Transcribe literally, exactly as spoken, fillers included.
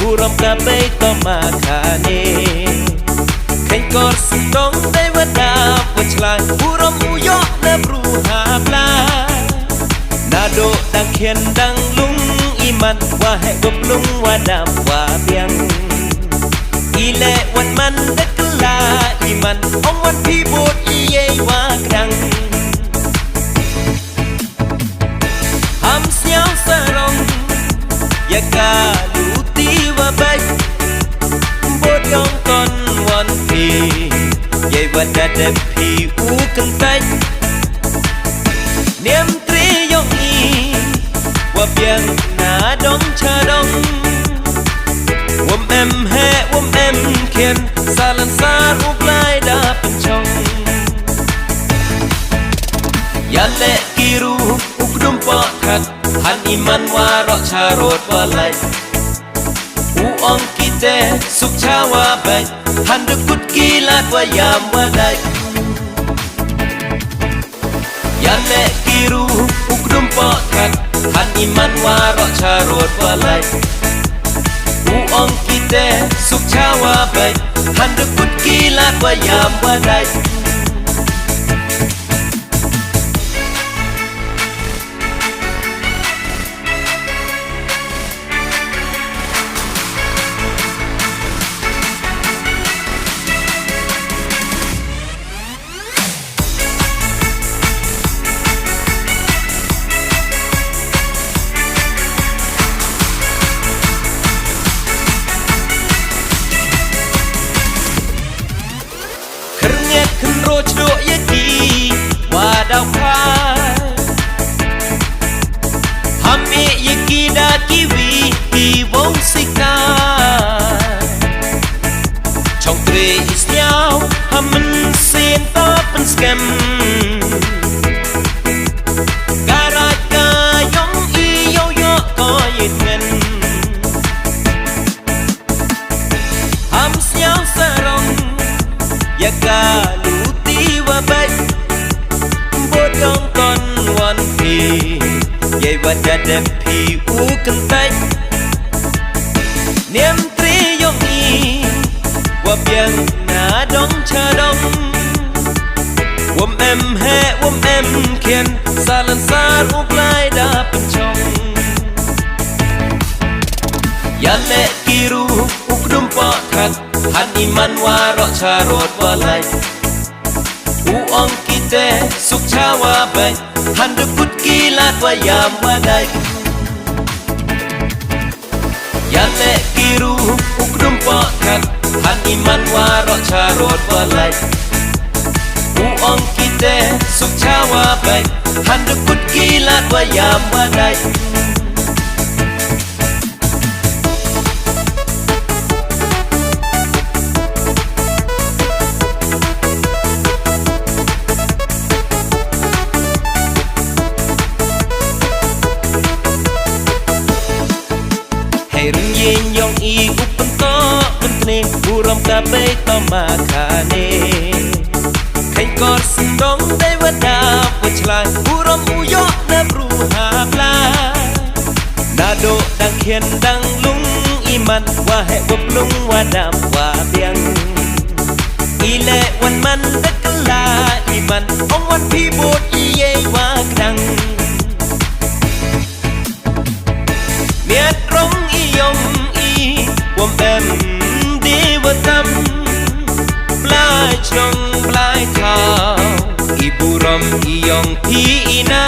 Burom ka bei to ma kane. Khein kor sentong dei wa dap wa chlai. Burom u yoh na bru ha Blai. Naduh dang khian dang lung i man, wa heh wa plung wa dap wa biang. I leh wat man da kylla i man, ong wan phi bud i ei wa kdang. Ham sniaw sarong ïa ka luti wa bait. Bud ong kon wan phi ïa wa da dep phi u kyntait. Niam tri yong i wa biang na dong cha dong. Wom em heh wom em khian, sa Lansar u Blai da pynchong. Ïa leh ki ruh u kdum poh khat, han i man waroh cha rud wa lait. U ong kite suk cha wa bait, han da kut ki lad wa ïam wa dait. Ïa leh ki ruh u kdum poh khat, han i man waroh cha rud wa lait. U ong kite suk cha wa bait, han da kut ki lad wa ïam wa dait. Khyrngiat khynroo chdoh ïa ki wa daw khai. Ham ïeh ïa ki da ki wi ki wong sikai. Chong tre i sniaw ha mynsiem ta pynskhem. Ka raij ka yong i yow yoh ko ïeit men. Ham sniaw sarong ïa ka luti wa bait. Bud ong kon wan phi ïa wa da dep phi u kyntait. Niam tri yong i wa biang na dong cha dong. Wom em heh wom em khian, sa Lansar u Blai da pynchong. Ïa leh ki ruh u kdum poh khat, han i man waroh cha rud wa lait. U ong kite suk cha wa bait, han da kut ki lad wa ïam wa dait. Ïa leh ki ruh u kdum poh khat, han i man waroh cha rud wa lait. U ong kite suk cha wa bait, han da kut ki lad wa ïam wa dait. Hei rynïeng yong i u pyntoh pyntne, burom ka bei to ma kane. Kheiñ kor sentong dei wa dap wa chlai, burom u yoh na bru ha Blai. Naduh dang khian dang lung i man, wa heh wa plung wa dap wa biang. I leh wan man da kylla i man, ong wan phi bud i ei wa kdang. Miat rong i yong i, wom em de wa tam. Blai chnong blai thaw, i burom i yong phi i na.